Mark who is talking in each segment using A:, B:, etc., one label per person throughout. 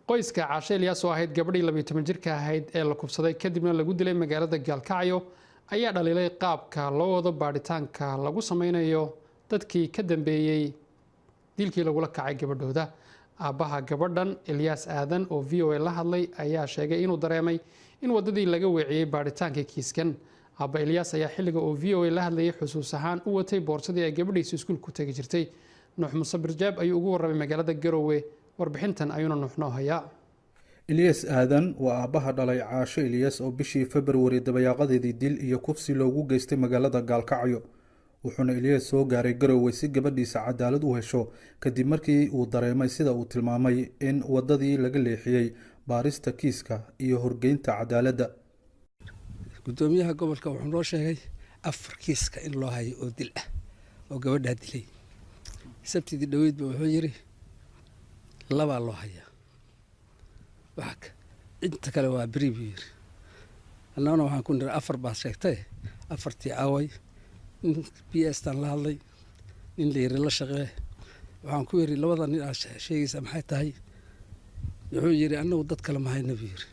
A: Qoyska Caashe Ilyaas, oo ahayd gabadhii 12 jirka ahayd ee la kufsaday kadibna lagu dilay magaalada Gaalkacyo, ayaa dhaliilay qaabka loo wado baadhitaanka lagu sameynayo dadkii ka dambeeyey dilkii lagula kacay gabadhooda. Aabbaha gabadhan, Ilyaas Aadan, oo VOA la hadlay, ayaa sheegay inuu dareemay in waddadii laga weeciyey baadhitaanka kiiskan. Aabba Ilyaas ayaa xilliga uu VOA la hadlayay xusuus ahaan u watay boorsadii ay gabadhiisu iskuulku tegi jirtay. Nuux Muuse Birjaab ayuu ugu warramay magaalada Garowe. Warbixintan ayuuna Nuux noo hayaa.
B: Ilyas Aadan waa aabbaha dhalay Caasho Ilyas, oo bishii Februari dabayaaqadeedii dil iyo kufsi loogu geystay magaalada Gaalkacyo. Wuxuuna Ilyas soo gaaray Garowe si gabadhiisa cadaalad u hesho, kadib markii uu dareemay, sida uu tilmaamay, in waddadii laga leexiyey baarista kiiska iyo horgeynta cadaaladda.
C: Guddoomiyaha gobolka wuxuu noo sheegay afar kiiska in loo hayo oo dil ah oo gabadhaa dilay. Sabtidii dhoweydba wuxuu yidhi labaa loo hayaa, inta kale waa beri buu yidhi. Annaguna waxaan ku niri, afar baad sheegtay, afartii aaway? Nin PS taan la hadlay, nin la yiri la shaqee. Waxaan ku yidhi, labada nin aad sheegaysaa maxay tahay? Wuxuu yidhi, annagu dad kale ma hayna buu yidhi.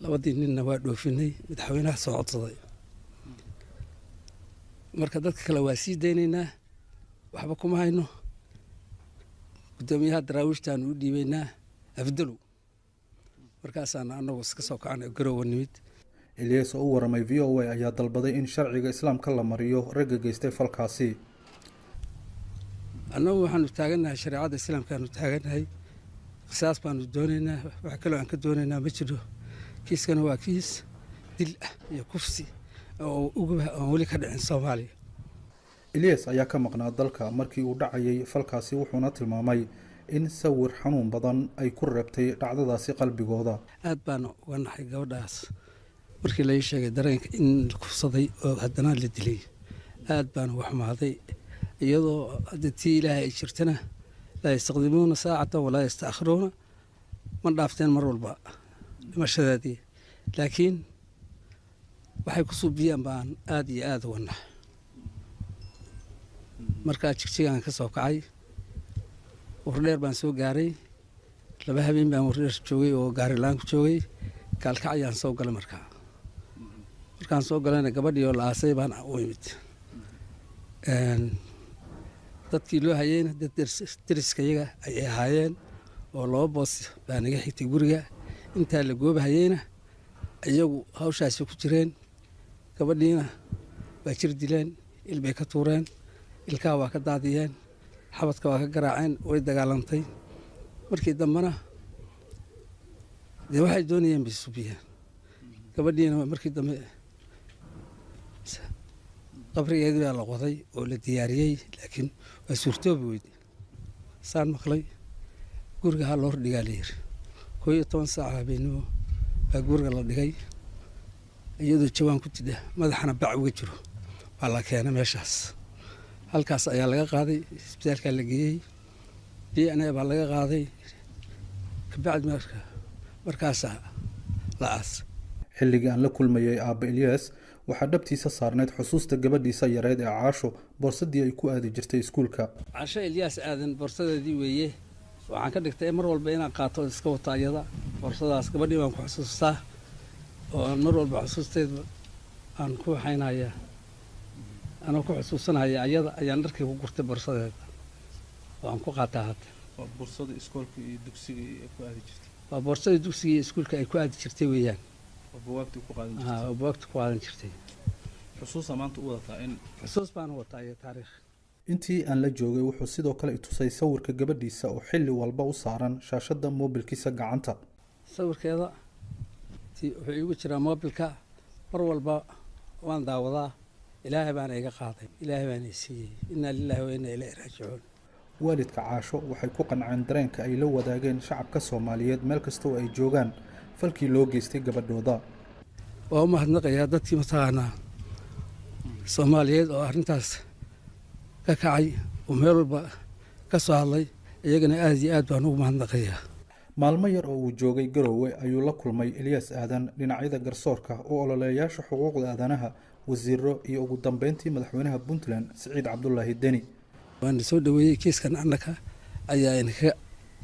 C: Labadii ninna waa dhoofinay, madaxweynaha soo codsaday. Marka dadka kale waa sii daynaynaa, waxba kuma hayno. Guddoomiyaha Daraawiishtaanu u dhiibaynaa Afdalow. Markaasaana annagu iska soo kacanay, Garowa nimid.
B: Ilyas oo u waramay VOA ayaa dalbaday in sharciga Islaamka la mariyo ragga geystay falkaasi.
C: Annagu waxaanu taagannahay shareecadda Islaamkaanu taagannahay, qisaas baanu doonaynaa. Wax kaloo aan ka doonaynaa ma jiro. Kiiskana waa kiis dil ah iyo kufsi oo uguba aan weli ka dhicin Soomaaliya.
B: Ilyas ayaa ka maqnaa dalka markii uu dhacayay falkaasi, wuxuuna tilmaamay in sawir xanuun badan ay ku reebtay dhacdadaasi qalbigooda.
C: Aad baan uga naxay gabadhaas markii lai sheegay dareenka in la kufsaday oo haddana la dilay. Aad baan uga xumaaday, iyadoo hadda tii Ilaahay ay jirtana, laa yastaqdimuuna saacatan walaa yastaakhiruuna, ma dhaafteen mar walba dhimashadeedii, laakiin waxay ku suubiyaan baan aad iyo aada uga naxay. Markaa Jigjigaan ka soo kacay, Wardheer baan soo gaaray. 2 habeen baan Wardheer joogay oo gaarilaan ku joogay. Gaalkacyaan soo galay. Markaan soo galayna, gabadhii oo la aasay baan u imid. Dadkii loo hayeyna dad deriskayaga ayay ahaayeen, oo laba boos baa naga xigtay guriga. Intaa la goobahayeyna iyagu hawshaasi ku jireen. Gabadhiina waa jir dileen, ilbay ka tuureen, ilkaha waa ka daadiyeen, xabadka waa ka garaaceen. Way dagaalantay. Markii dambena dee waxay doonayeen bay subiyeen. Gabadhiina markii dambe qabrigeedii baa la qoday oo la diyaariyey, laakiin waa suurtoobi weyde. Saan maqlay, guriga ha loo hordhigaa la yiri. 11 saac habeenimo baa guriga la dhigay, iyadoo jawaan ku jidha, madaxana bac uga jiro baa la keenay meeshaas. Halkaas ayaa laga qaaday, isbitaalkaa la geeyey, DNA baa laga qaaday. Kabacdi markaasaa la aas.
B: Xilligii aan la kulmayay aabba Ilyas, waxaa dhabtiisa saarnayd xusuusta gabadhiisa yareed ee Caasho, boorsadii ay ku aadi jirtay iskuulka.
C: Caasho Ilyaas Aadan boorsadeedii weeye. Waxaan ka dhigtay mar walba inaan qaato oo iska wato ayada boorsadaas. Gabadhii baan ku xusuustaa oo aan mar walba xusuusteed aan ku waxaynaya, anoo ku xusuusanaya ayada ayaan dharkii ku gurtay boorsadeeda oo aan ku qaataa hadda.
B: Waa boorsada iskoolka iyo dugsiga ay ku aadi jirtay?
C: Waa boorsadii dugsiga iyo iskuulka ay ku aadi jirtay weeyaan.
B: Oo buugaagta ku qaadan?
C: Haa, oo buugaagta ku qaadan jirtay.
B: Xusuusa maanta u wadataa in
C: Xusuus baan u wataa iyo taariikh.
B: Intii aan la joogay, wuxuu sidoo kale itusay sawirka gabadhiisa oo xilli walba u saaran shaashadda moobilkiisa gacanta.
C: Sawirkeeda wuxuu iigu jiraa moobilka, mar walba waan daawadaa. Ilaahay baana iga qaaday, Ilaahay baana i siiyey. Innaa lilaahi wa innaa ilayhi raajicuun.
B: Waalidka Caasho waxay ku qanceen dareenka ay la wadaageen shacabka Soomaaliyeed meel kasta oo ay joogaan falkii loo geystay gabadhooda.
C: Waa u mahadnaqayaa dadkii mataqaanaa Soomaaliyeed oo arrintaas ka kacay oo meel walba ka soo hadlay. Iyagana aad iyo aad baan ugu mahadnaqayaa.
B: Maalmo yar oo uu joogay Garowe ayuu la kulmay Ilyas Aadan dhinacyada garsoorka, u ololeeyaasha xuquuqda aadanaha, wasiiro iyo ugu dambeyntii madaxweynaha Puntland, Siciid Cabdulaahi Deni.
C: Waana soo dhaweeyey. Kiiskan annaka ayaa inaka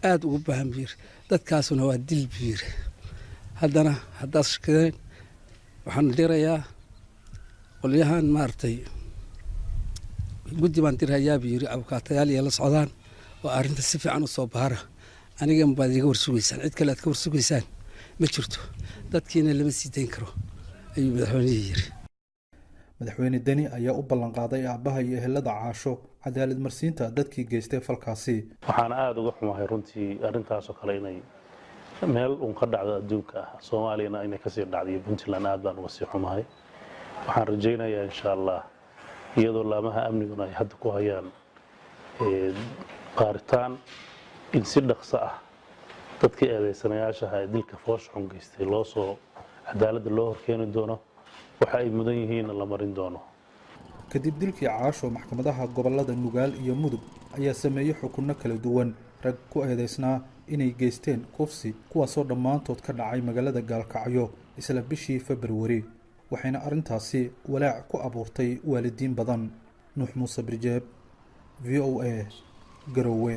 C: Aada ugu baahan buu yiri. Dadkaasuna waa dil buu yiri. Haddana haddaad shakideen, waxaan dirayaa qolyahan maaragtay, guddi baan dirayaa buu yiri, abukaatayaal iyo la socdaan oo arrinta si fiican u soo baara. Anigan baad iga warsugaysaan, cid kale aad ka warsugaysaan ma jirto. Dadkiina lama sii dayn karo, ayuu madaxweynihii yiri.
B: Madaxweyne Deni ayaa u ballanqaaday aabbaha iyo ehelada Caasho cadaalad marsiinta dadkii geystay falkaasi.
D: Waxaana aada uga xumahay runtii arrintaasoo kale inay meel uun ka dhacdo adduunka ah, Soomaaliyana inay kasii dhacdo iyo Puntland, aad baan uga sii xumahay. Waxaan rajaynayaa, insha Allah, iyadoo laamaha amniguna ay hadda ku hayaan baaritaan, in si dhaqso ah dadkii eedeysanayaashaha ee dilka foosha xun geystay loo soo cadaaladda loo horkeeni doono, waxa ay mudan yihiinna la marin doono.
B: Kadib dilkii Caasho, maxkamadaha gobolada Nugaal iyo Mudug ayaa sameeyey xukunno kala duwan rag ku eedeysnaa inay geysteen kufsi, kuwaasoo dhammaantood ka dhacay magaalada Gaalkacyo isla bishii Februari, waxayna arrintaasi walaac ku abuurtay waalidiin badan. Nuux Muuse Birjeeb, VOA, Garowe.